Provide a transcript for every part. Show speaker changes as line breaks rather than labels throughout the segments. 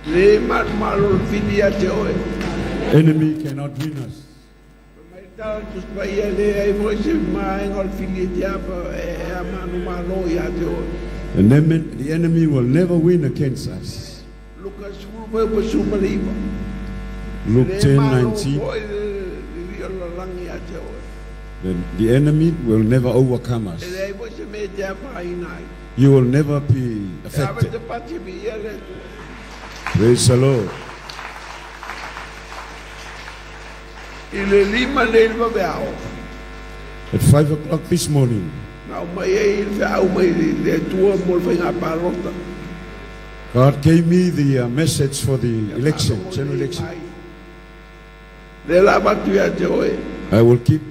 Le malomalo le fili ia te oe.
Enemy cannot win us.
Fai mai le tala a le Tusi Paia, E leai foi se vaega o le fili e te apa e manumalo ia te oe.
The enemy will never win against us.
Luka 10:19. E
Luke
le
10
malo
19.
foi le alii o le lalolagi ia te oe.
The enemy will never overcome
E
us.
leai foi se mea e te afaina ai.
You will never be
E ave
affected.
te pati e viia le Atua.
Praise the Lord.
I le lima nei le vaveao.
At 5 o'clock this morning,
Na aumai ai le feau mai le Atua mo le faiga palota.
God gave me the message for the
Ia
election,
faalogo
general
lelei
election.
mai. Lea la avatu ia te oe.
I will keep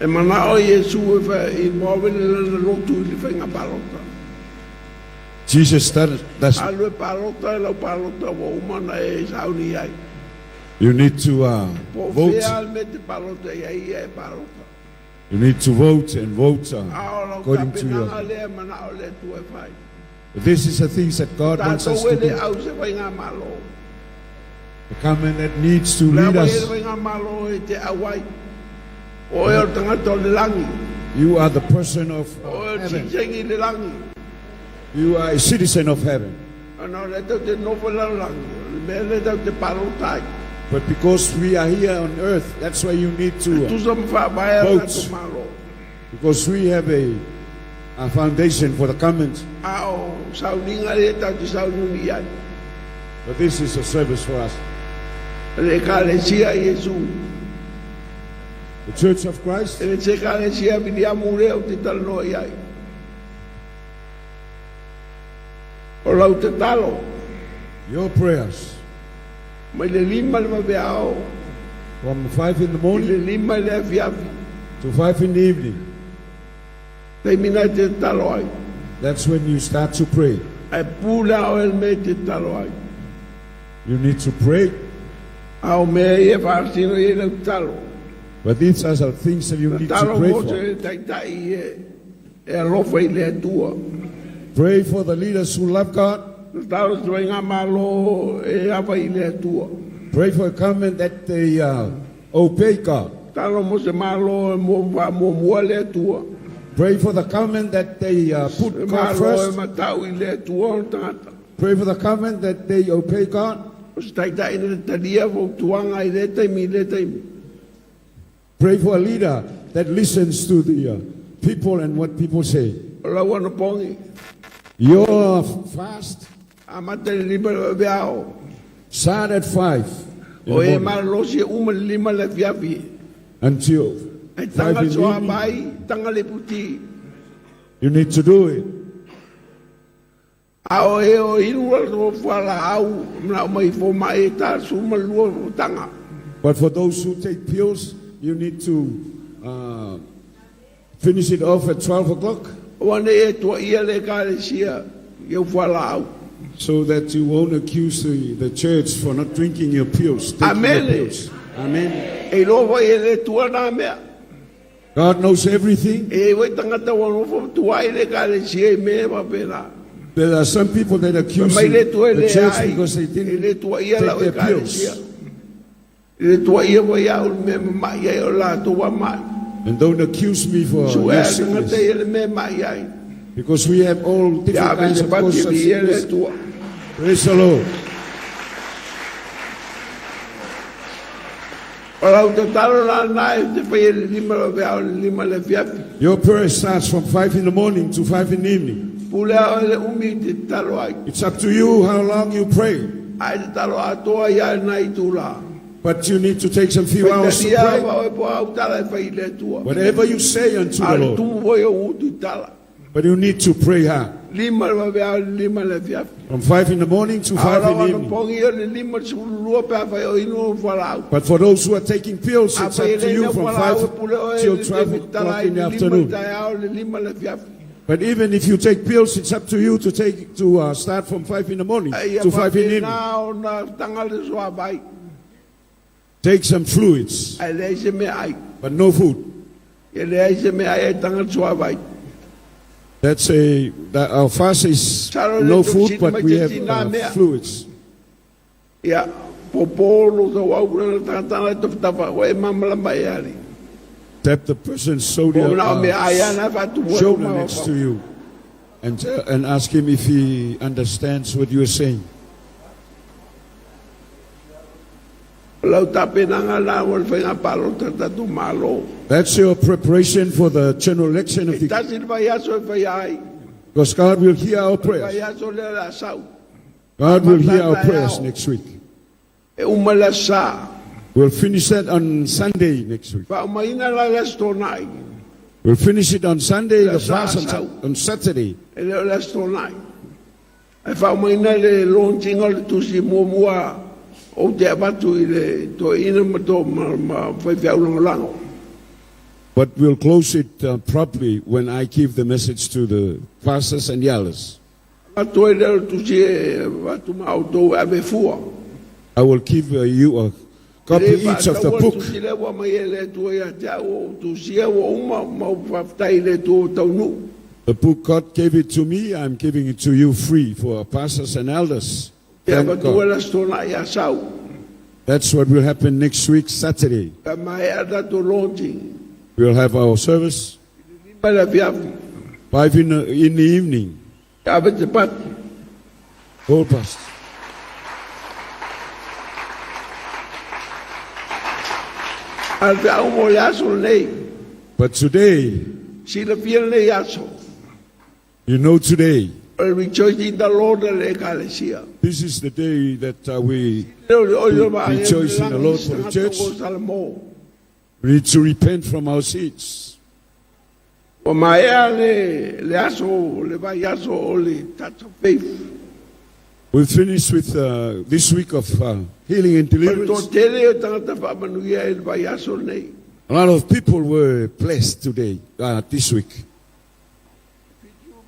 E manao Iesu e fa involve le lana lotu i le faiga palota.
Jesus started. That's
Alu e palota e lau palota ua uma ona e sauni ai.
You need to
Po o
vote.
fea le mea e te palota i ai ia e palota.
You need to vote and vote
A o lau
according to your.
tapenaga lea e manao le Atua e fai.
This is the things that God wants us
Tatou
to
e le
do.
au se faigamalo.
The government that needs to
O le a
lead
foi e le
us.
faigamalo e te au ai? O oe o le tagata o le lagi.
You are the person of
O oe o le
heaven.
sitiseni i le lagi.
You are a citizen of heaven.
Ona o lea tatou te nofo i lalolagi, o le mea lea tatou te palota ai.
But because we are here on earth, that's why you need
E
to
tusa ma faavae a le
vote.
tatou Malo.
Because we have a foundation for the government.
A o sauniga lea tatou te sauniuni i ai.
But this is a service for us.
E le Ekalesia a Iesu.
The Church of Christ.
E le se Ekalesia Viliamu lea ou te talanoa i ai. O lau tatalo.
Your prayers.
Mai le lima i le vaveao.
From 5 in the
I
morning.
le lima i le afiafi.
To 5 in the evening.
Taimi na e te tatalo ai.
That's when you start to pray.
Ae pule a oe le mea e te tatalo ai.
You need to pray.
A o mea ia e faasino i ai lau tatalo.
But these are the things that you need to
Tatalo
pray
mo
for.
se taitai e e alofa i le Atua.
Pray for the leaders who love God.
Tatalo se faigamalo e ava i le Atua.
Pray for a government that they obey God.
Tatalo mo se malo e mo faamuamua le Atua.
Pray for the government that they put
Se
God
malo e
first.
matau i le Atua ona tagata.
Pray for the government that they obey God.
O se taitai na te talia fautuaga i lea taimi i lea taimi.
Pray for a leader that listens to the people and what people say.
O lau anapogi.
Your fast
Amata i le lima i le vaveao.
start at 5 in
O
the
e
morning
malolosi e uma le lima i le afiafi.
until
E
5
taga
in the
soa
evening.
vai, taga le puti.
You need to do it.
A o e o inu ala to fualaau, manao mai fomai e ta suma lua o taga.
But for those who take pills, you need to finish it off at 12 o'clock
Aua nei e tuuaia le ekalesia i au fualaau.
So that you won't accuse the church for not drinking your pills, taking your
Amen.
pills. Amen.
E iloa foi e le Atua nā mea.
God knows everything.
E i ai foi tagata ua nofo tuuai le ekalesia i mea faapena.
There are some people that accuse
Fai mai le Atua e
the church
leai,
because they
e
didn't
le tuuaia
take
lau
their
ekalesia.
pills.
E le tuuaia foi au i le mea e mama'i ai o latou a ma'i.
And don't accuse me for
Suea
your
le tagata
sickness.
ia le mea e ma'i ai.
Because we have all
Ia
different
ave
kinds
se
of
pati
causes of
e viia le
sickness.
Atua.
Praise the Lord.
O lau tatalo la na e te fai e le lima le vaveao i le lima i le afiafi.
Your prayer starts from 5 in the morning to 5 in the evening.
Pule a oe le umi e te tatalo ai.
It's up to you how long you pray.
Ae tatalo atoa ia i nai itula.
But you need to take some few hours to
Faitalia
pray.
lava oe po o au tala e fai i le Atua.
Whatever you say unto
A
the
le
Lord.
tumu foi o utu i tala.
But you need to pray hard.
Lima le vaveao i le lima i le afiafi.
From 5 in the morning to
A
5
o
in
lau
the evening.
anapogi o le lima i le sefululua pe afai o inu ou fualaau.
But for those who are taking pills,
A
it's
fai
up to
e le
you
ina
from
fualaau e
5
pule oe
till
le
12
taimi tala
o'clock
ai
in the
le lima i le
afternoon.
taeao le lima i le afiafi.
But even if you take pills, it's up to you to take to start from 5 in the morning
A ia
to 5 in the evening.
faapena ona taga le suavai.
Take some fluids,
Ae leai se meaai.
but no food.
Ia leai se meaai ae taga le suavai.
That's a that our fast is
Masalo le
no food,
tusi
but
mai
we
te
have
tina mea.
fluids.
Ia, popo lo tau au le tagata na tafatafa o e mamalama e ali.
Tap the person's shoulder,
O na me ai ana fatu
shoulder next to you, and tell, and ask him if he understands what you are saying.
Lau tapenaga la o le faiga palota tatou Malo.
That's your preparation for the general election of
E
the
tasi le vaiaso e faia ai.
because God will hear our
Le
prayers.
vaiaso lea le a sau.
God will hear our prayers next week.
E uma le aso Sa.
We'll finish that on Sunday next week.
Faaumaina la le aso Toonai.
We'll finish it on Sunday, the
Le aso
fast on,
Asau.
on Saturday.
E le o le aso Toonai. Ae faaumaina le launching o le tusi muamua ou te avatu i le toeaina ma to ma, ma faifeau lagolago.
But we'll close it properly when I give the message to the pastors and the elders.
Avatu ai lea o le tusi e avatu ma outou e ave fua.
I will give you a
E
copy
le
each of the
faataua le
book.
tusi lea ua aumai e le Atua ia te au, o ou tusia ua uma ma ou faafetai i le Atua ua taunuu.
The book God gave it to me, I'm giving it to you free for pastors and elders.
Te
Thank
avatua
God.
le Aso Toonai ia Sau.
That's what will happen next week, Saturday.
Pe maea tatou launching.
We'll have our service
5 le afiafi.
5 in the evening.
Ave te pati.
Whole past.
A le feau mo le aso lenei.
But today,
Silafia lenei aso.
you know today,
O le rejoicing in the Lord a le Ekalesia.
this is the day that we
Rejoice
rejoice in the Lord for the church. We need to repent from our sins.
Ua maea le, le aso, le vaiaso o le Touch of Faith.
We finished with this week of healing and
O le
deliverance.
toatele o tagata faamanuia i le vaiaso lenei.
A lot of people were blessed today, this week.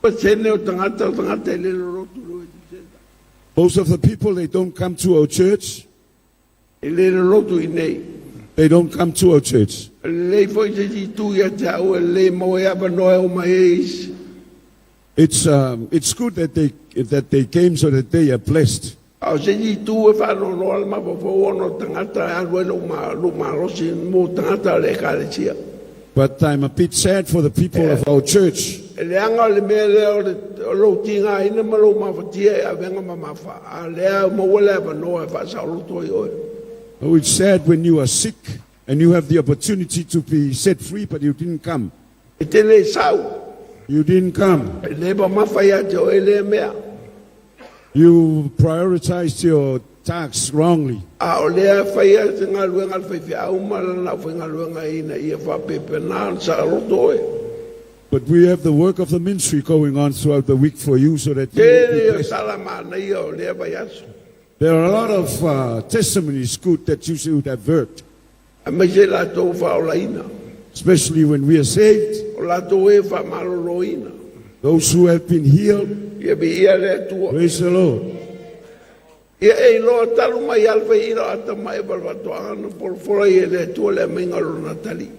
Pasene o tagata, o tagata e le lolotu le worship center.
Most of the people, they don't come to our church.
E le lolotu i nei.
They don't come to our church.
E lelei foi se isi itu ia te au e lelei maua ai avanoa e omai ai isi.
It's good that they came so that they are blessed.
A o se isi itu e faanoanoa le mafaufau ona o tagata e alu ai lou ma, lou malosi mo tagata o le Ekalesia.
But I'm a bit sad for the people of our church.
E leaga o le mea lea o le, o lou tigaina ma lou mafatia e avega mamafa, a o lea e maua le avanoa e faasaoloto ai oe.
Oh, it's sad when you are sick and you have the opportunity to be set free, but you didn't come.
E te le sau,
You didn't come.
e le mamafa ia te oe lea mea.
You prioritized your tasks wrongly.
A o lea e faia se galuega a le faifeau ma lana aufaigaluega ina ia faapepena ona saoloto oe.
But we have the work of the ministry going on throughout the week for you so that you will
Tele
be
o
blessed.
tala manaia o lea vaiaso.
There are a lot of testimonies good that you should have heard,
Aemaise latou faaolaina.
especially when we are saved,
O latou e faamaloloina.
those who have been healed.
Ia viia le Atua.
Praise the Lord.
Ia e iloa talu mai lava le faiina o Atama ma Eva le faatoaga na folafola ai e le Atua le aumaiga o lona tali.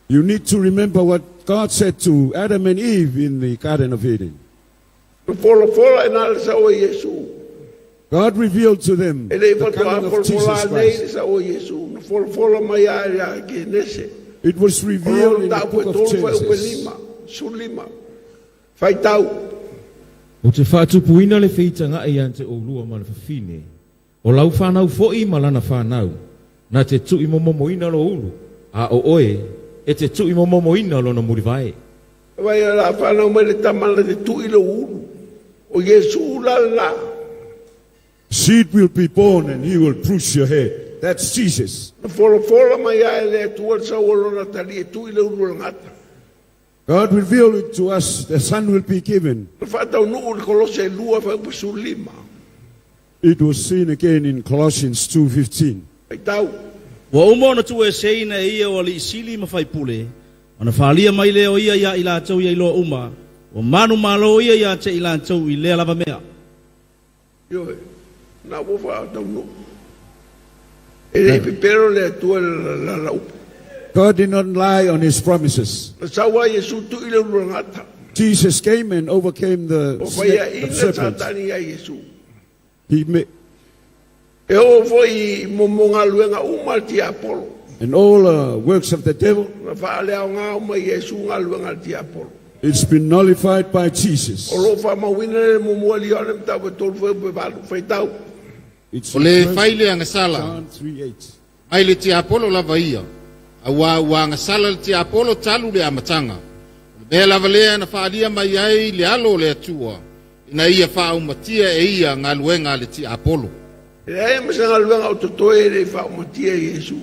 You need to remember what God said to Adam and Eve in the Garden of Eden.
Na folafola i na le sao o Iesu.
God revealed to them
E le i
the
faatoa
coming of
folafola
Jesus
nei
Christ.
le sao o Iesu. Na folafola mai lava ia Kenese.
It was
O
revealed
lona
in the
mataupu
book
e
of
tolu fuaiupu e
Genesis.
lima, 15. Faitau.
Ou te faatupuina le feitagaʻi ia te oulua ma le fafine, o lau fanau foʻi ma lana fanau, na te tuʻimomomoina lou ulu, a o oe, e te tuʻimomomoina lona mulivae.
Vaai o le a fanau mai le tama na te tui lou ulu. O Iesu la lena.
Seed will be born and he will bruise your head. That's Jesus.
Na folafola mai lava e le Atua le sau o lona tali e tui le ulu o le gata.
God revealed it to us. The son will be given.
Na faataunuu i le Kolose e lua fuaiupu 15.
It was seen again in Colossians 2:15.
Faitau.
Ua uma ona tuueseina e ia o alii sili ma faipule, ona faaalia mai lea o ia iā i latou ia iloa uma, ua manumalo ia ia te i latou i lea lava mea.
Ioe, na ua faataunuu. E le i pepelo le Atua i lana upu.
God did not lie on his promises.
Na sau lava Iesu tui le ulu o le gata.
Jesus came and overcame the,
Ua
snake, the
faiaina
serpent.
Satani iā Iesu.
He ma-
E oo foi i momo galuega uma a le tiapolo.
and all works of the devil,
Na faaleaoga uma e Iesu galuega a le tiapolo.
it's been nullified by Jesus.
O loo faamauina le muamua i Ioane mataupu e tolu fuaiupu e valu faitau.
It's
O le
in
fai
1
le agasala
John 3:8.
mai le tiapolo lava ia. Auā ua agasala le tiapolo talu le amataga. O le mea lava lea na faaalia mai ai le Alo o le Atua, ina ia faaumatia e ia galuega a le tiapolo.
E leai ma se galuega o totoe e le i faaumatia e Iesu.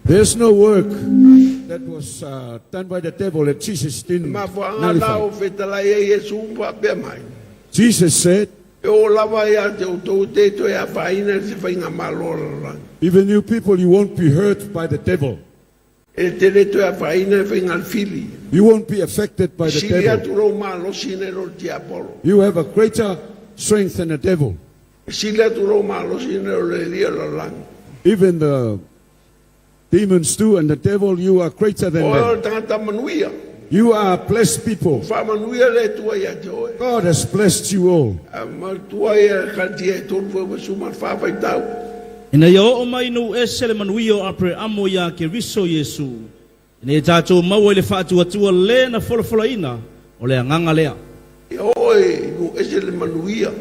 There's no work that was done by the devil that Jesus didn't
Mafuaaga na
nullify.
o fetalai ai Iesu ma faapea mai.
Jesus said,
E oo lava ia te outou te toe afaina i se faigamalo a le lalolagi.
even you people, you won't be hurt by the devil.
E te le toe afaina i faigalefili.
You won't be affected by the
Sili
devil.
atu lou malosi nai lo le tiapolo.
You have a greater strength than the devil.
E sili atu lou malosi nai lo le alii o le lalolagi.
Even the demons do, and the devil, you are greater than
O oe o
them.
le tagata manuia.
You are blessed people.
Faamanuia le Atua ia te oe.
God has blessed you all.
Matua ia Kalatia e tolu fuaiupu ma le fa faitau.
Ina ia oo mai nuu ese le manuia o Apereamo iā Keriso Iesu, ina ia tatou maua i le faatuatua le na folafolaina o le agaga lea.
Ia oo i nuu ese le manuia.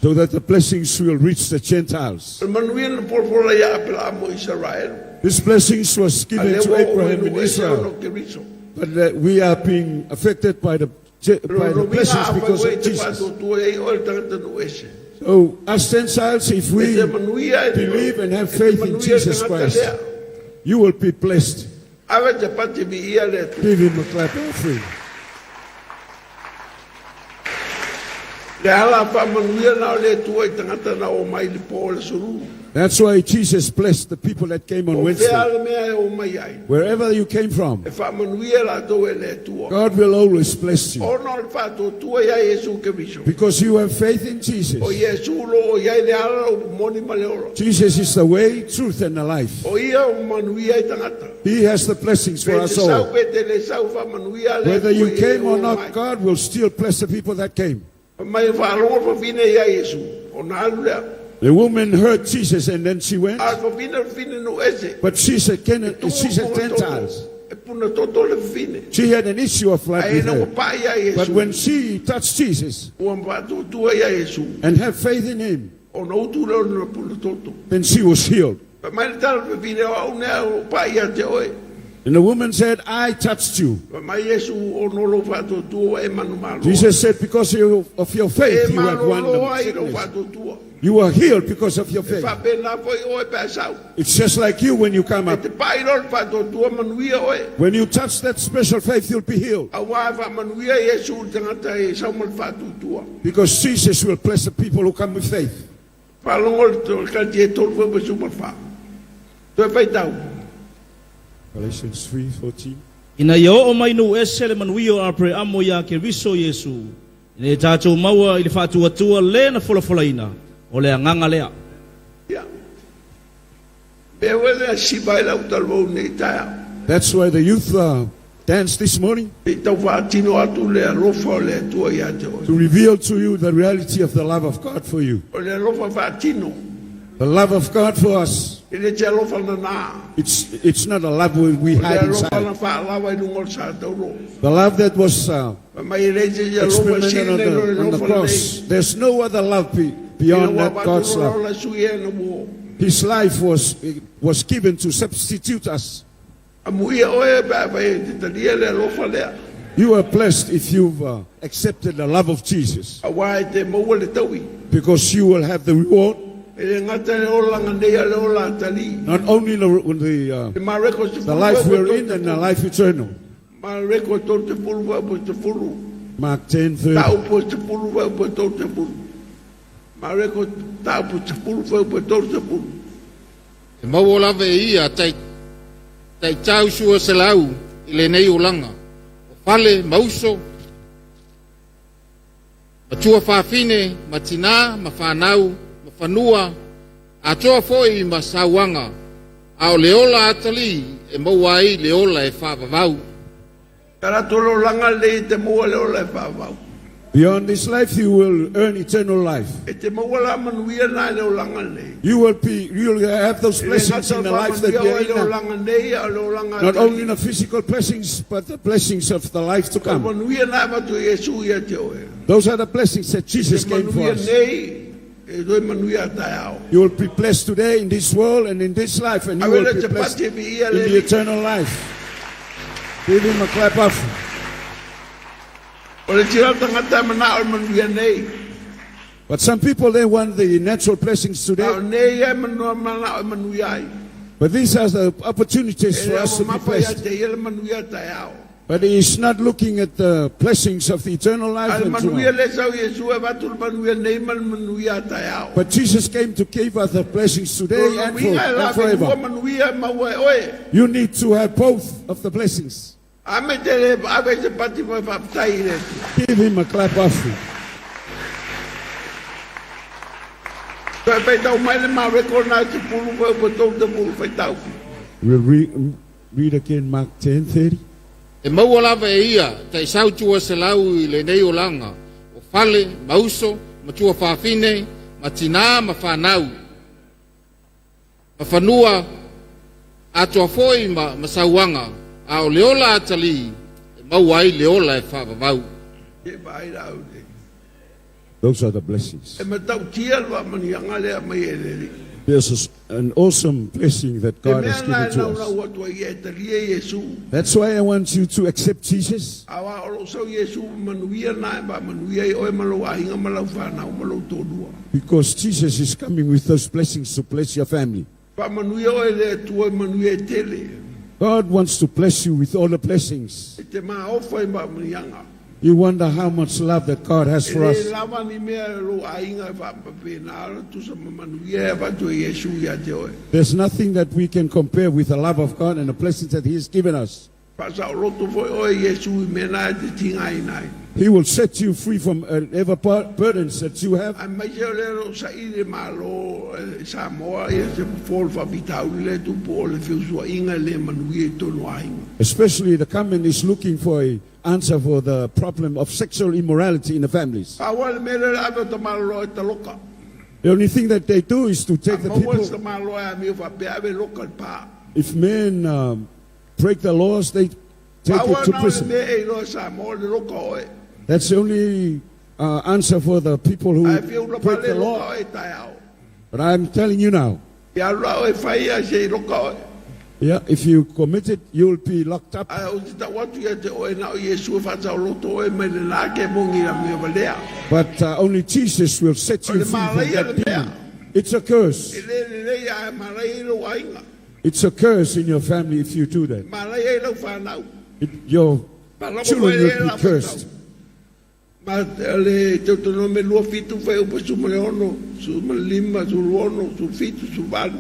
So that the blessings will reach the Gentiles.
O le manuia na folafola ia Aperaamo i Isaraelu.
This blessings was
A
given
lea
to
ua oo mai
Abraham and
nuu ese ona
Israel,
o Keriso.
but that we are being affected by the
O
by the
lona uiga
blessings
afai
because
ua e
of
te
Jesus.
faatuatua ai oe le tagata nuu ese.
So us Gentiles, if
E
we
te manuia e te
believe and have
e te
faith in
manuia le
Jesus
tagata
Christ,
lea.
you will be blessed.
Ave te pati viia le Atua.
Give him a clap offering.
Le ala faamanuia na o le Atua i tagata na omai i le po o le Aso Lua.
That's why Jesus blessed the people that came on
O fea
Wednesday.
le mea e omai ai.
Wherever you came from,
E faamanuia latou e le Atua.
God will always bless you
Ona o le faatuatua ia Iesu Keriso.
because you have faith in Jesus.
O Iesu lo o iai le ala o moni ma le ola.
Jesus is the way, truth, and the life.
O ia o manuia i tagata.
He has the blessings for
Pe te
us
sau
all.
pe te le sau faamanuia le
Whether
Atua
you
i e
came or
o
not,
mai.
God will still bless the people that came.
Mai faalogo le fafine ia Iesu. O na alu lea.
The woman heard Jesus and then she went.
A le fafine le fafine nu ese.
But she's a,
E tumu
she's a
puna toto.
Gentiles.
E puna toto le fafine.
She had an issue of blood
Ae
with
na ua
her.
pai ia
But
Iesu.
when she touched Jesus
Ua faatuatua ia Iesu.
and had faith in him,
Ona utu lea o na puna toto.
then she was healed.
Fai mai le tala le fafine o au nea o pai ia te oe.
And the woman said, I touched you.
Fai mai Iesu o no lou faatuatua ua e manumalo.
Jesus said, Because of your
E
faith, you have won
malolo
the
ai lou
sickness.
faatuatua.
You are healed because of your
E
faith.
faapena foi oe pe a sau.
It's just like you when you come
E
up.
te pai loa le faatuatua manuia oe.
When you touch that special faith, you'll be healed.
Auā e faamanuia Iesu i le tagata e sau ma le faatuatua.
Because Jesus will bless the people who come with faith.
Faalogo le to- Kalatia e tolu fuaiupu e 14. Toe faitau.
Galatians 3:14.
Ina ia oo mai nuu ese le manuia o Apereamo iā Keriso Iesu, ina ia tatou maua i le faatuatua le na folafolaina o le agaga lea.
Ia. Mea foi lea siva ai lau talavou nei taeao.
That's why the youth danced this morning
E tau faatino atu le alofa o le Atua ia te oe.
to reveal to you the reality of the love of God for you.
O le alofa faatino.
The love of God for us.
E le te alofa nanā.
It's not a love we
O le
hide
alofa
inside.
na faalawa i luga o le sa taulo.
The love that was
Fai mai e le te alofa
experimented
sili
on
nei lo le
the, on the
alofa lenei.
cross. There's no other love
Ina
beyond
ua
that God's
avatu loa
love.
la sui e na ua.
His life was given to substitute us.
Amuia oe pe a fai e te talia le alofa lea.
You are blessed if you've accepted the love of Jesus
Auā e te maua le taui.
because you will have the reward,
E le gata le olaga nei a le ola atalii.
not only the,
E Mareko se
the
fulu
life
e
we're
tolu
in
te
and the
fulu.
life eternal.
Mareko e tolu te fulu e po te fulu.
Mark 10 30.
Tau po te fulu e po tolu te fulu. Mareko tau po te fulu e po tolu te fulu.
E maua lava e ia tai taitau sua selau i lenei olaga. O fale ma uso, ma tua fafine, ma tinā, ma fanau, ma fanua, atoa foi ma sauaga, a o le ola atalii e maua ai le ola e faavavau.
Sa latou le olaga lenei e te maua le ola e faavavau.
Beyond this life, you will earn eternal life.
E te maua la manuia na i le olaga lenei.
You will have those
E le
blessings
gata
in
o
the life that
faamanuia
we are
oe i
in
le
now.
olaga nei, a o le olaga
Not only
atalii.
the physical blessings, but the blessings of the life to
O
come.
manuia na e avatu e Iesu ia te oe.
Those are the blessings that Jesus
Te
came for
manuia
us.
nei, e toe manuia a taeao.
You will be blessed today in this world and in this life, and you will
Avela
be
te
blessed
pati e
in
viia le
the
Alii.
eternal life. Give him a clap off.
O le tira o le tagata e manao i le manuia nei.
But some people, they want the natural blessings
A o
today.
nei e manua manao e manuia ai.
But these are the opportunities
E
for
le
us to be
mamafa ia
blessed.
te ia le manuia taeao.
But he is not looking at the blessings of the eternal life
A le
and
manuia
tomorrow.
le sau Iesu e avatu le manuia nei ma le manuia taeao.
But Jesus came to give us the blessings today
O
and, for,
uiga e
and
la ve lua
forever.
manuia e maua e oe.
You need to have both of the blessings.
Ame te le ave se pati mo e faafetai i le Atua.
Give him a clap offering.
Toe faitau mai le Mareko na te pulu foi po tou te pulu faitau.
We'll read again Mark 10:30.
E maua lava e ia taisau 200 i lenei olaga, o fale, ma uso, ma tuafafine, ma tinā ma fanau, ma fanua atoa foi ma sauaga, a o le ola atalii e maua ai le ola e faavavau.
E vaai la au nei.
Those are the blessings.
E matautia le faamanuiaga lea mai e le Alii.
There's an awesome blessing that
Te
God
mea
has
na
given
e
to us.
naunau atu ai ia e talia Iesu.
That's why I want you to accept Jesus.
Auā o lou sau Iesu manuia na e faamanuia ai oe ma lou aiga ma lau fanau ma lou tolua.
Because Jesus is coming with those blessings to bless your family.
Faamanuia oe le Atua i manuia e tele.
God wants to bless you with all the blessings.
E te maofa i faamanuiaga.
You wonder how much love that God has
E
for
le
us.
lava ni mea e lou aiga e faapapena ala tusa ma manuia e avatu e Iesu ia te oe.
There's nothing that we can compare with the love of God and the blessings that He has given us.
Faasaoloto foi oe e Iesu i mea na e te tigaina ai.
He will set you free from whatever burdens that you have.
Aemaise o lea o loo saili le Malo e Samoa ia se fofo o le faafitauli lea e tupu o le feusuaiga e le manuia i totonu o aiga.
Especially the government is looking for a answer for the problem of sexual immorality in the families.
Pau lava le mea lea o le ave o tamāloa e taloka.
The only thing that they do is to take
A
the
maua
people.
se tamāloa e amio faapea ave loka i le pā.
If men break the laws, they take
Pau
it
lava
to
na o le
prison.
mea e iloa e Samoa le loka oe.
That's the only answer for the people who
Ae fia ula
break
pale
the
loka
law.
oe i taeao.
But I'm telling you now,
Ia alu la oe fai a se i loka oe.
yeah, if you commit it, you'll be locked up.
Ae ou te tau atu ia te oe na o Iesu e faasaoloto oe mai lenā ke mogi la mea valea.
But only Jesus will set
O
you
le
free from
malaia
that
le mea.
demon. It's a curse.
E le lelei ae malaia i lou aiga.
It's a curse in your family if you do that.
Malaia i lau fanau.
Your
Palama
children
foi le
will
la
be cursed.
faitau. Ma le Deuteronome 27 fuaiupu 16, 15, 16, 17, 18.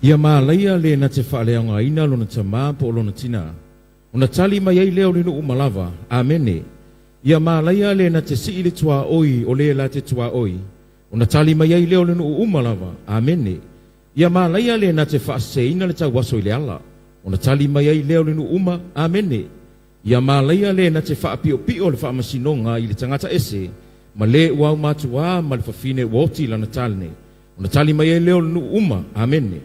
Ia malaia le na te faaleaogaina lona tamā po o lona tinā. Ona tali mai ai lea o le nuu uma lava. Amene. Ia malaia le na te sii le tuaoi o le la te tuaoi. Ona tali mai ai lea o le nuu uma lava. Amene. Ia malaia le na te faaseseina le tauaso i le ala. Ona tali mai ai lea o le nuu uma. Amene. Ia malaia le na te faapiopio le faamasinoga i le tagata ese, ma le ua aumatuā ma le fafine ua oti lana tane. Ona tali mai ai lea o le nuu uma. Amene.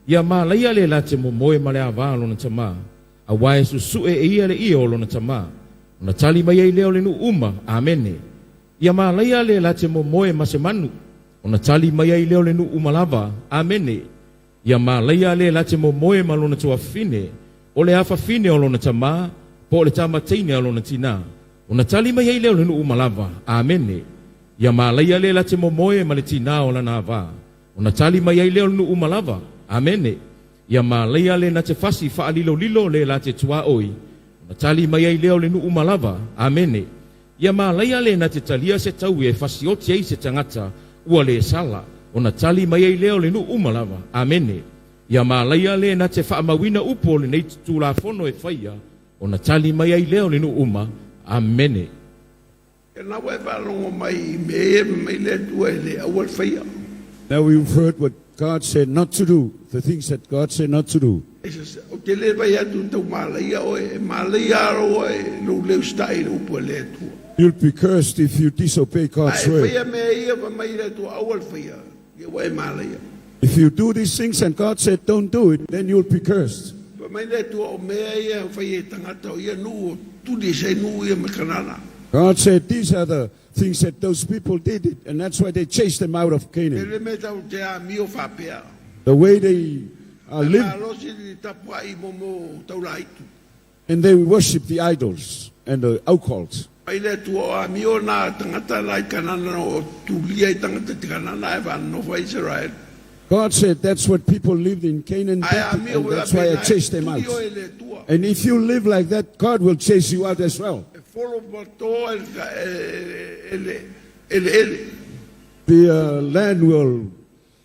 Ia malaia le la te momoe ma le avā o lona tamā, auā e susu'e e ia le ie o lona tamā. Ona tali mai ai lea o le nuu uma. Amene. Ia malaia le la te momoe ma se manu. Ona tali mai ai lea o le nuu uma lava. Amene. Ia malaia le la te momoe ma lona tuafafine, o le afafine o lona tamā, po o le tama teine a lona tinā. Ona tali mai ai lea o le nuu uma lava. Amene. Ia malaia le la te momoe ma le tinā o lana avā. Ona tali mai ai lea o le nuu uma lava. Amene. Ia malaia le na te fasi faalilolilo le la te tuaoi. Ona tali mai ai lea o le nuu uma lava. Amene. Ia malaia le na te talia se taui e fasioti ai se tagata ua le sala. Ona tali mai ai lea o le nuu uma lava. Amene. Ia malaia le na te faamauina upu o lenei Tulafono e faia. Ona tali mai ai lea o le nuu uma. Amene.
Ia na ua e faalogo mai i mea ia fai mai le Atua e le aua le faia.
Now we've heard what God said not to do, the things that God said not to do.
E Ou te le vaai atu i taumalaia oe, e malaia lava oe i lou le usitai i le upu a le Atua.
You'll be cursed if you disobey
A
God's
e
word.
faia mea ia, fai mai le Atua, aua le faia, ia ua e malaia.
If you do these things and God said don't do it, then you'll be cursed.
Fai mai le Atua, o mea ia e fai e tagata o ia nuu, o tuli ese ai nuu ia mai Kanana.
God said these are the things that those people did it, and that's why they chased them out of
E
Canaan.
le mea tatou te amio faapea.
The way they
E
live,
malosi le tapuai mo mo taulaitu.
and they worship the idols and the occult.
Mai le Atua o amio nā tagata la i Kanana o tulia i tagata te Kanana e whanofo a Israel.
God said that's what people lived in Canaan,
Ae
did,
amio
and
ua
that's why I
pena e
chased them out.
tuli oe le Atua.
And if you live like that, God will chase you out as well.
E folo matoa e le e le e le ele.
The land will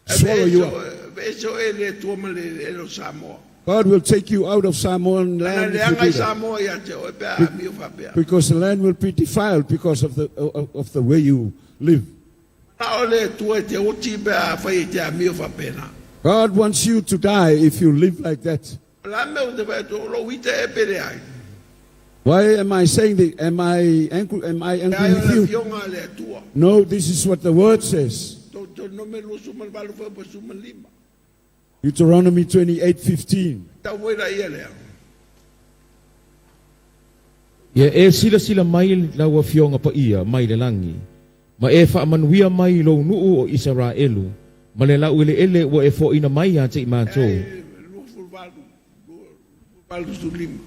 E
swallow you up.
Vese oe le Atua ma le ele o Samoa.
God will take you out of Samoan
Ana
land if you
leaga
do
i
that.
Samoa ia te oe pe a amio faapea.
Because the land will be defiled because of the way you live.
Na o le Atua e te oti pe a fai e te amio faapena.
God wants you to die if you live like that.
O le a mea ou te fai atu, o lou ita e pele ai.
Why am I saying this? Am I angry, am I
E
angry
ai o
with
le
you?
afioga a le Atua.
No, this is what the word says.
Deuteronome 28 fuaiupu 15.
Deuteronomy 28:15.
Tau foi la ia lea.
Ia e silasila mai lau Afioga paia mai le lagi, ma e faamanuia mai i lou nuu o Isaraelu, ma le laueleele ua e foaina mai ia te i matou.
E 28, 85.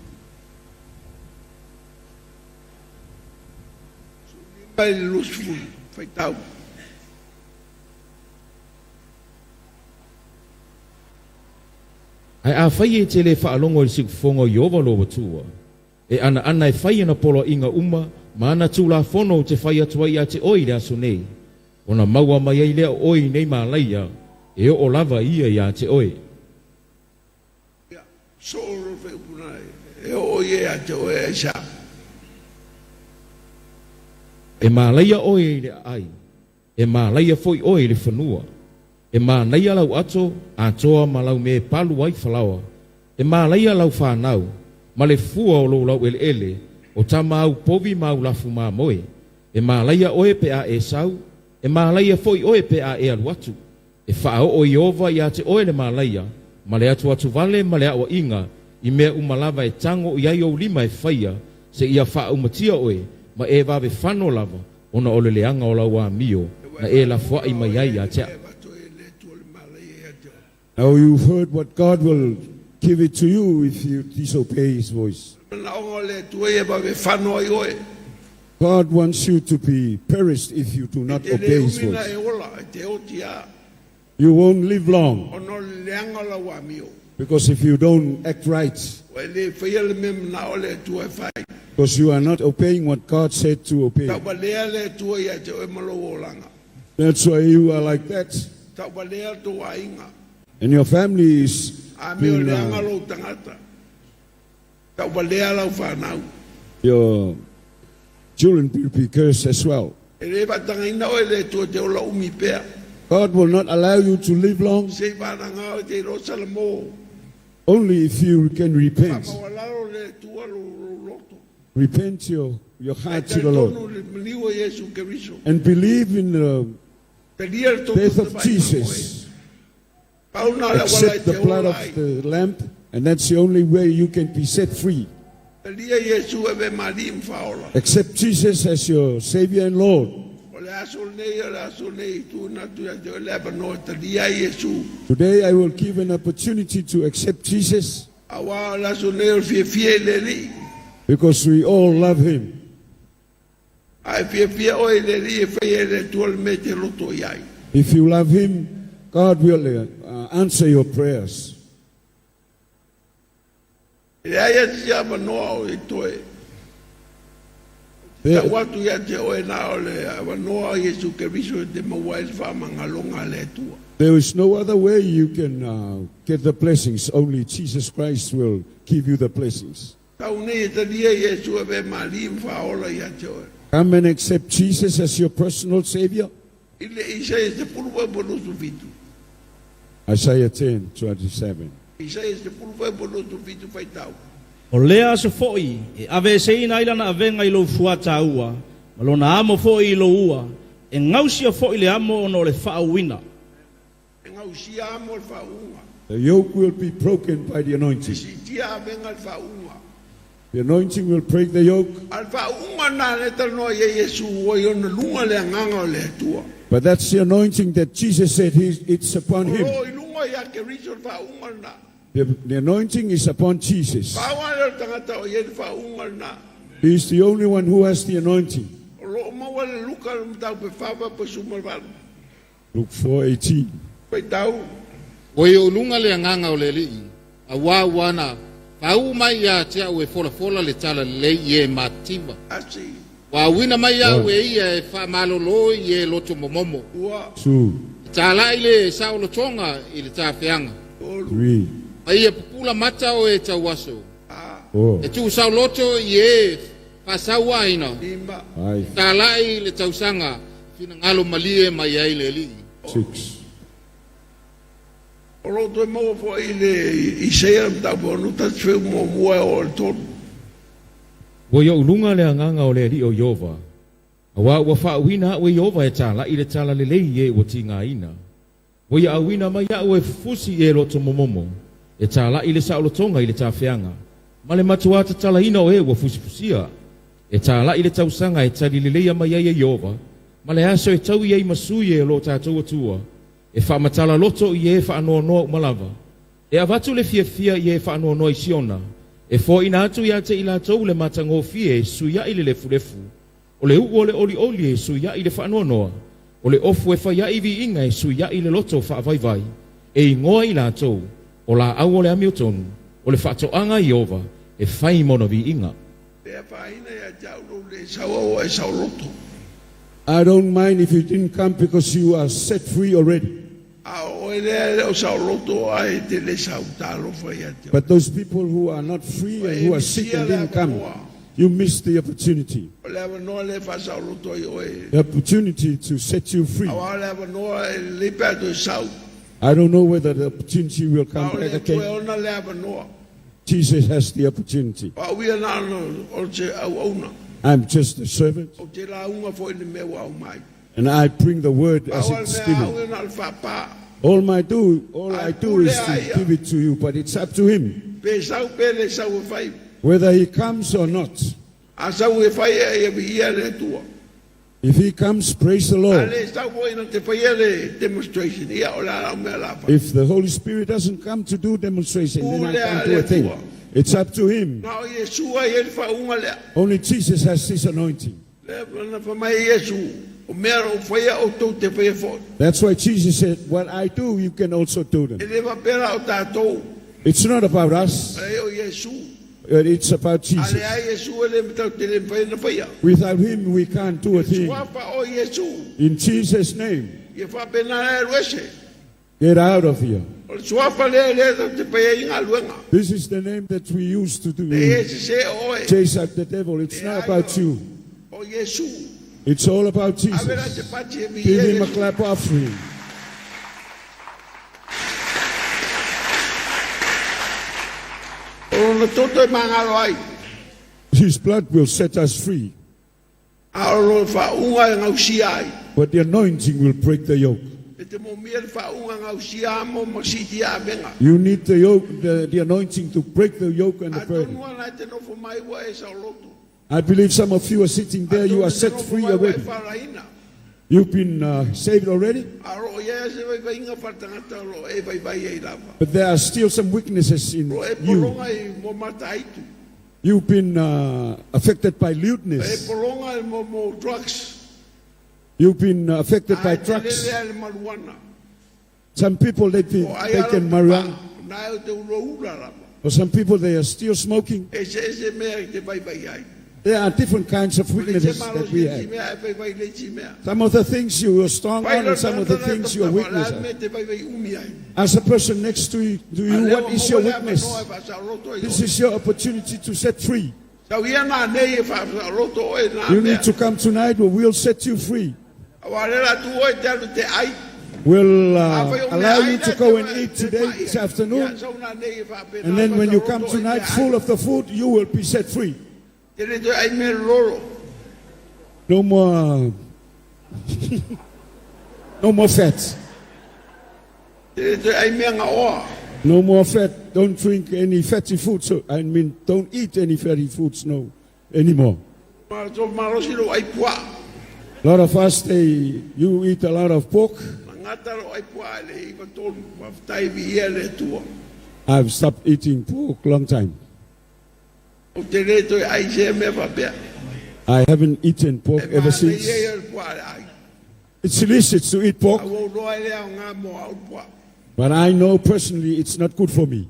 15 i le 20, faitau.
Ae afai e te le faalogo i le siufofoga o Ieova lou Atua, e anaana e fai ana poloaiga uma ma ana Tulafono ou te fai atu ai ia te oe i le aso nei, ona maua mai ai lea o oe i nei malaia, e oo lava ia ia te oe.
Ia, soo lo fuaiupu na e oo ia ia te oe aisea?
E malaia oe i le aai, e malaia foi oe i le fanua. E manaia lau ato atoa ma lau mea e palu ai falaoa. E malaia lau fanau, ma le fua o lou laueleele, o tama au povi ma au lafu mamoe. E malaia oe pe a e sau, e malaia foi oe pe a e alu atu. E faaoo Ieova ia te oe le malaia, ma le atuatuvale ma le aoaiga, i mea uma lava e tago i ai ou lima e faia, seia faaumatia oe, ma e vave fano lava, ona o le leaga o lau amio, na e lafoai mai ai ia te au.
Now you've heard what God will give it to you if you disobey His voice.
Manaoga o le Atua ia vave fano ai oe.
God wants you to be perished if you do not
E te le
obey His
umi na
voice.
e ola, e te oti a,
You won't live long
ona o le leaga o lau amio.
because if you don't act right,
Ua e le faia le mea manao o le Atua e fai.
because you are not obeying what God said to obey.
Tauvalea le Atua ia te oe ma lou olaga.
That's why you are like that.
Tauvalea tou aiga.
And your family is
Amio
being,
leaga lou tagata. Tauvalea lau fanau.
your children will be cursed as well.
E le faatagaina oe e le Atua e te ola umi pea.
God will not allow you to live long
Se i vanaga oe te iloa Salamo.
only if you can repent.
Faamaualalo le Atua lou lou loto.
Repent your
E
heart to the Lord
talitonu le maliu o Iesu Keriso.
and believe in the
Talia le toto
death
te
of
vaai
Jesus.
Pau na le auala e
Accept
te
the blood
ola
of
ai.
the Lamb, and that's the only way you can be set free.
Talia Iesu e ve mali ma faaola.
Accept Jesus as your Savior and Lord.
O le aso lenei, o le aso lenei, i tuuina atu ia te oe le avanoa e talia ai Iesu.
Today I will give an opportunity to accept Jesus
Auā o le aso lenei o le fiafia i le Alii.
because we all love him.
A e fiafia oe i le Alii e faia e le Atua le mea e te loto i ai.
If you love him, God will answer your prayers.
E leai lava se avanoa o e toe.
There,
Tau atu ia te oe na o le avanoa o Iesu Keriso e te maua ai le faamagaloga a le Atua.
there is no other way you can get the blessings. Only Jesus Christ will give you the blessings.
Tau nei e talia Iesu e ve mali ma faaola ia te oe.
Come and accept Jesus as your personal Savior.
I le Isaia 10 fuaiupu 27.
Isaiah 10, 27.
Isaia 14 faitau.
O lea aso fo'i e aveeseina ai lana avega i lou fuataua ma lona amo fo'i i lou ua, e gausia fo'i le amo ona o le faauuina.
E gausia amo e le faauuga.
The yoke will be broken by the
E
anointing.
siitia avega i le faauuga.
The anointing will break the yoke,
A o le faauuga lena lea e talanoa i ai Iesu ua i ona luga le Agaga o le Atua.
but that's the anointing that Jesus said it's upon
O
him.
loo i luga ia Keriso le faauuga lena.
The anointing is upon Jesus.
Pau lava lea o le tagata o i ai le faauuga lena.
He is the only one who has the anointing.
O loo maua le Luka le mataupu e 4:18.
Luke 4:18.
Faitau.
Ua i ou luga le agaga o le Alii, auā ua na faauu mai iā te a'u e folafola le tala lelei i e matitiva.
Asi.
Ua auina mai a'u
One,
e ia e faamalōlō i e loto momomo.
Ua.
two,
E tāla'i le saolotoga i le tafeaga.
Tolu.
three,
Ma ia pupula mata o e tauaso.
A.
four,
E tuusaoloto i e faasauaina.
Lima.
five,
Tāla'i le tausaga finagalo malie mai ai le Alii.
six.
O loo toe maua fo'i le Isaia le mataupu 61 e oo i le 3.
Ua i ou luga le agaga o le Alii o Ieova, auā ua faauuina a'u e Ieova e tāla'i le tala lelei i e ua tigāina. Ua ia auina mai a'u e fufusi i e loto momomo, e tāla'i le saolotoga i le tafeaga, ma le matuā tatalaina o e ua fusifusia, e tāla'i le tausaga e tali leleia mai ai e Ieova, ma le aso e taui ai ma sui e o lo tatou Atua, e faamatala loto i e faanoanoa uma lava, e avatu le fiafia i e faanoanoa i Siona, e foaina atu ia te i latou le matagofie e suia'i le lefulefu, o le u'u o le olioli e suia'i le faanoanoa, o le ofu e faia'i viiga e suia'i le loto faavaivai, e igoa i latou, o laau o le amiotonu, o le faatoaga a Ieova, e fai ma ona viiga.
Le afaina ia te au lou le sau a ua e saoloto.
I don't mind if you didn't come because you are set free already.
A o oe lea e le o saoloto ae e te le sau, talofa ia te oe.
But those people who are not free
Ua
and
e
who are sick
misia
and
le
didn't come,
avanoa.
you missed the opportunity.
O le avanoa lea e faasaoloto ai oe.
The opportunity to set you free.
Auā o le avanoa e lelei pe a toe sau.
I don't know whether the opportunity will come
A o
back
le toe
again.
ona le avanoa.
Jesus has the opportunity.
O au ia na ona o se auauna.
I'm just a servant
Ou te lauga foi i le mea ua aumai.
and I bring the word as
Pau o le
it's
mea au
given.
ia na o le faapā.
All I do is to give it to you, but it's up to him
Pe sau pe le sau e fai.
whether he comes or not.
A sau e fai e ia viia le Atua.
If he comes, praise the
A
Lord.
le sau foi na te faia le demonstration, ia o le a lau mea la fai.
If the Holy Spirit doesn't come to do demonstration, then I can't do a thing. It's up to him.
Na o Iesu ai e le faauuga lea.
Only Jesus has this anointing.
Lea na fai mai ai Iesu, o mea o faia outou te faia foi.
That's why Jesus said, What I do, you can also do
E
them.
le faapea la o tatou,
It's not about us,
e o Iesu.
but it's about
A
Jesus.
leai Iesu e le matau te le mafai ona faia.
Without him, we can't do a thing.
Suafa o Iesu,
In Jesus' name,
ia faapena la e alu ese.
get out of here.
O le suafa lea lea tatou te faia ai galuega.
This is the name that we use to do
E e sesē o oe.
chase out the devil. It's not about you.
O Iesu.
It's all about
Ave la te
Jesus.
pati e
Give
viia
him a
Iesu.
clap offering.
O lona toto e magalo ai.
His blood will set us free,
A o lona faauuga e gausia ai.
but the anointing will break the yoke.
E te momia le faauuga gausia amo ma siitia avega.
You need the yoke, the anointing to break the yoke and the burden.
Atonu ana e te nofo mai ua e saoloto.
I believe some of you are sitting there, you
Atonu
are
e te
set
nofo
free
mai ua e
already.
faalaina.
You've been saved already,
A o loo i ai se vaivaiga faaletagata o loo e vaivai ai lava.
but there are still some weaknesses in
O loo e
you.
pologa i mo mataaitu.
You've been affected by
E
lewdness.
pologa i mo drugs.
You've been affected by
A e te
drugs.
lele a le maluana.
Some people they've been
O ai ala
taken
te pa.
marijuana.
Na e o te ulaula lava.
For some people they are still smoking.
E se ese mea i te vaivai ai.
There are different kinds of
O le te
weaknesses
malo
that we
si
have.
mea e vaivai le isi mea.
Some of the things you are strong
Fai
on
lo
and some of the
tagata la
things you are
tapatapa,
weakness
la
on.
mea te vaivai umi ai.
As a person next to you, to
A
you,
lea
what
ua
is your
maua le
weakness?
avanoa e faasaoloto ai
This
oe.
is your opportunity to set free.
Sau ia nanei e faasaoloto oe nā
You
mea.
need to come tonight where we'll set you free.
Auā o lea o le a tuu oe e te alu e te ai.
We'll allow you to go and eat today, this afternoon. And then when you come tonight full of the food, you will be set free. No more, no more fat. No more fat. Don't drink any fatty food. So, I mean, don't eat any fatty foods no, anymore. A lot of us, you eat a lot of pork. I've stopped eating pork long time. I haven't eaten pork ever since. It's illicit to eat pork, but I know personally it's not good for me.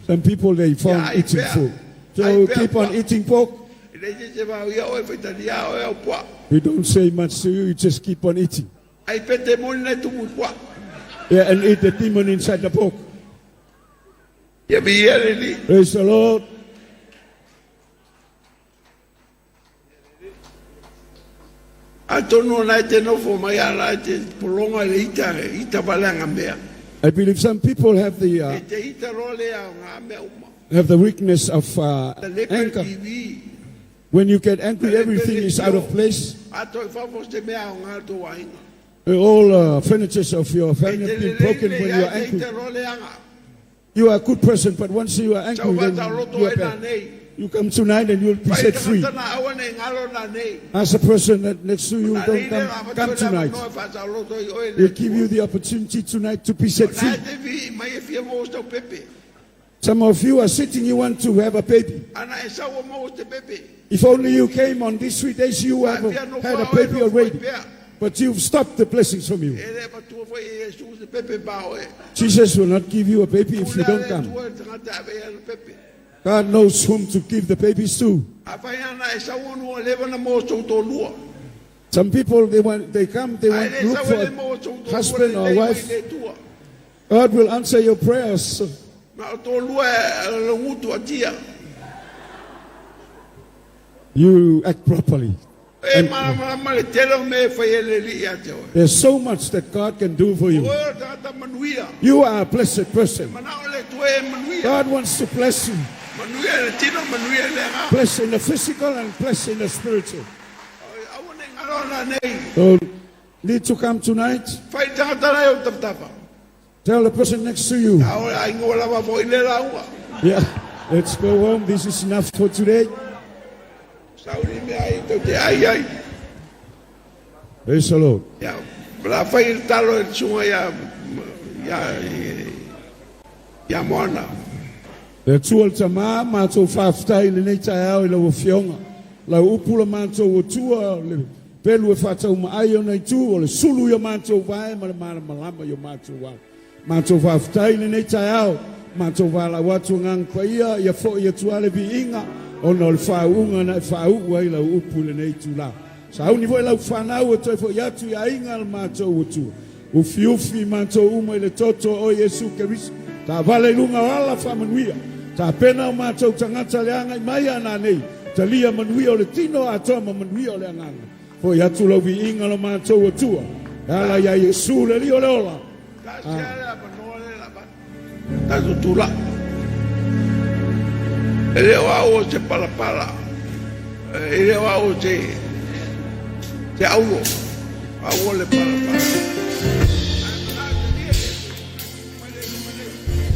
Some people, they found eating food. So keep on eating pork. We don't say much to you, you just keep on eating. Yeah, and eat the demon inside the pork. Praise the Lord. I believe some people have the weakness of anger. When you get angry, everything is out of place. All furnitures of your family have been broken when you are angry. You are a good person, but once you are angry, then you are bad. You come tonight and you will be set free. Ask the person that next to you, don't come tonight. We'll give you the opportunity tonight to be set free. Some of you are sitting, you want to have a baby. If only you came on these 3 days, you have had a baby already. But you've stopped the blessings from you. Jesus will not give you a baby if you don't come. God knows whom to give the babies to. Some people, they want to look for a husband or wife. God will answer your prayers. You act properly. And there's so much that God can do for you. You are a blessed person. God wants to bless you. Bless in the physical and bless in the spiritual. So, need to come tonight. Tell the person next to you. Yeah, let's go home. This is enough for today. Praise the Lord. Le tua le tamā mātou whawhitai le nei tae au i lau fionga. Lau upula mātou o tua le pelu e whātau maai o nei tū o le sulu i o mātou vae ma le mana malama i o mātou wā. Mātou whawhitai le nei tae au. Mātou wālau atu ngang paia ia fo i atua le viinga ona o le whāunga na e whāua i lau upu le nei tū la. Sauni foi lau whanau o toi foi atu i ainga le mātou o tua. Ufi ufi mātou uma i le toto o Iesu Keriso. Tā vale lunga o ala whamanuia. Tā pena o mātou tangata le anga i mai ana nei. Talia manuia o le tino atoa ma manuia o le anganga. Foi atu lau viinga lo mātou o tua. Ala ia Iesu le lio le ola.
Tatutula. E leo au o se palapala. E leo au o se aulo. Au o le palapala.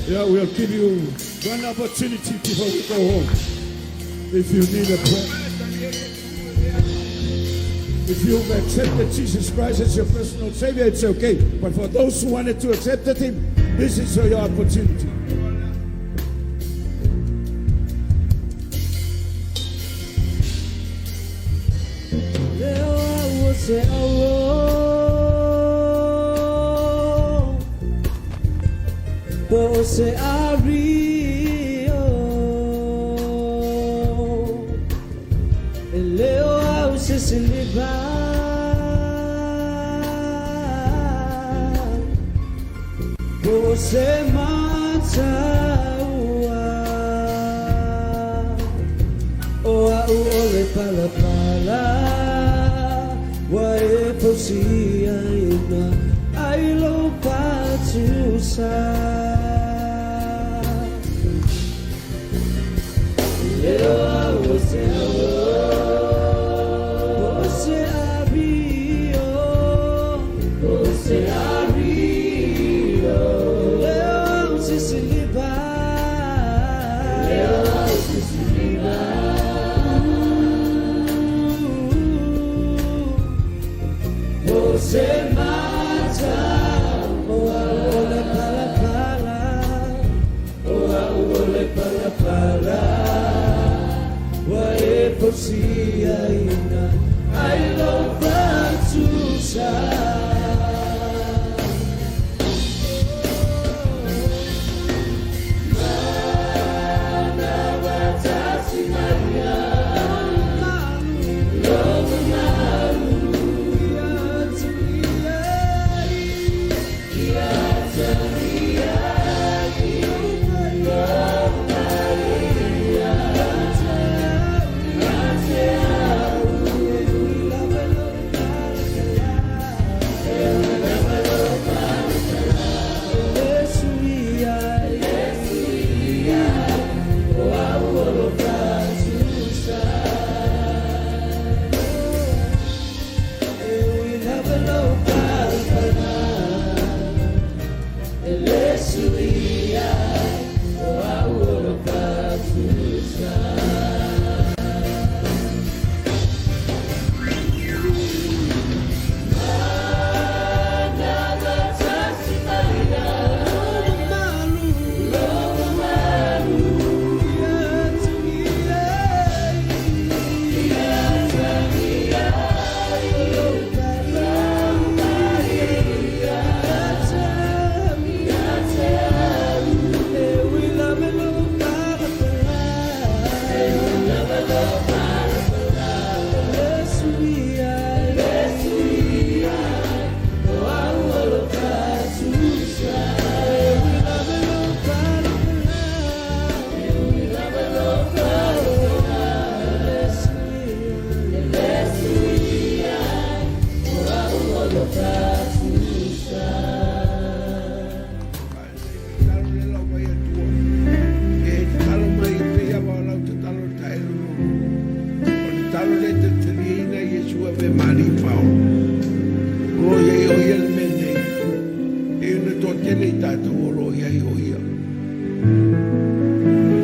Yeah, we'll give you one opportunity before we go home. If you need a prayer. If you've accepted Jesus Christ as your personal Savior, it's okay. But for those who wanted to accept Him, this is your opportunity.
ina ai lou faatusa. Leo au o se au, o se ario, o se ario. Leo au sisiliva, leo au sisiliva. O se mata, o au o le palapala, o au o le palapala. Ua e fausia ina ai lou faatusa.
Talo le lau mai atua. E talo mai pe ia wa lau te talo le taelo lolo. O le talo le te taliaina Iesu ave mali paolo. O lo iai o ia le mea nei. E una toa tele i tātou o lo iai o ia.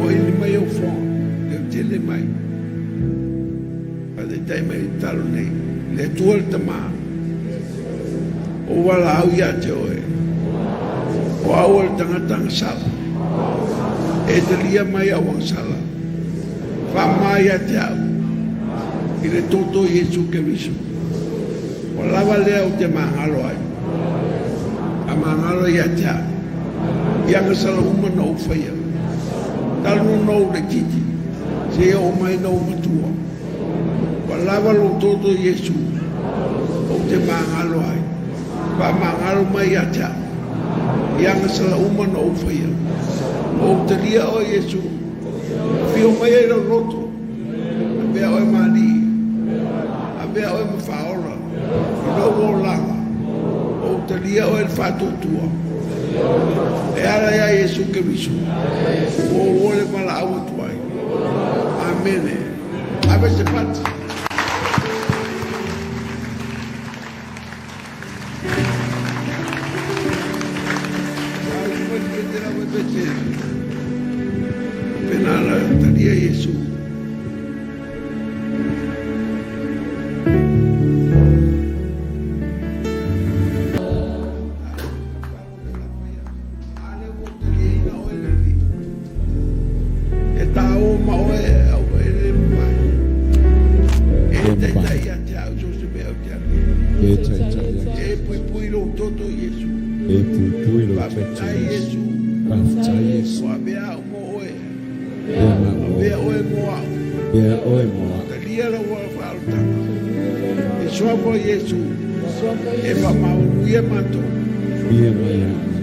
O ili mai au fonga, leo tele mai. A te tai mai i talo nei. Le Atua le Tamā. O wala au ia te oe. O au o le tagata agasala. E talia mai au agasala. Faamama ia te au. I le toto o Iesu Keriso. Ua lava lea ou te magalo ai. A magalo ia te au. I agasala uma na ou faia. Talu ona ou laitiiti. Seia oo mai na ou matua. Ua lava lou toto Iesu. Ou te magalo ai. Faamagalo mai ia te au. I agasala uma na ou faia. Ua ou talia oe Iesu. Afio mai ai lau loto. Avea oe ma alii. Avea oe ma faaola. I lou olaga. Ua ou talia oe le faatuatua. E ala ia Iesu Keriso. Ua ou ole valaau atu ai. Amene. Ave se pati. Pena la talia Iesu. E tāo ma oe au e le mai. E taitai ia te au so se mea o te alii.
E taitai ia te
E puipui lou toto Iesu.
E puipui lou toto
Faafetai
Iesu.
Iesu.
Faafetai Iesu.
Ua avea au mo oe.
Avea ma oe.
Avea oe mo au.
Avea oe mo au.
Talia lau faaolataga. E suafa o Iesu. E faamaualuia matou.
Ia mai au.